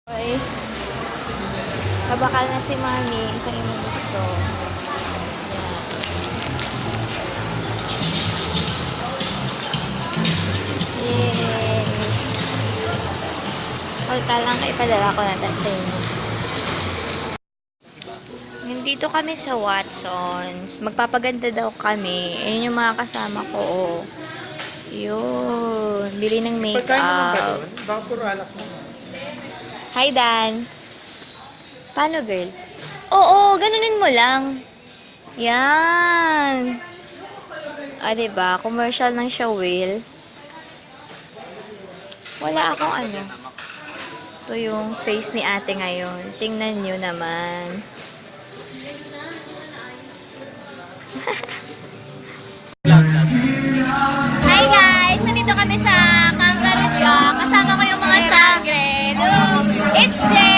Ay, mabakal na si Mami. Isang inugusto. Yay! Pagka lang ipadala ko natin sa inyo. Nandito kami sa Watsons. Magpapaganda daw kami. Ayun yung mga kasama ko. Yun. Bili ng Pagkain naman ba makeup. doon? Baka puro alak mo. Hi, Dan. Paano, girl? Oo, ganunin mo lang. Yan. Ah, diba? Commercial ng Shawil. Wala akong ano. Ito yung face ni ate ngayon. Tingnan nyo naman. Hi guys! Nandito kami sa Kangaroo Jack. Kasama ko yung mga sangre. Look! It's Jay!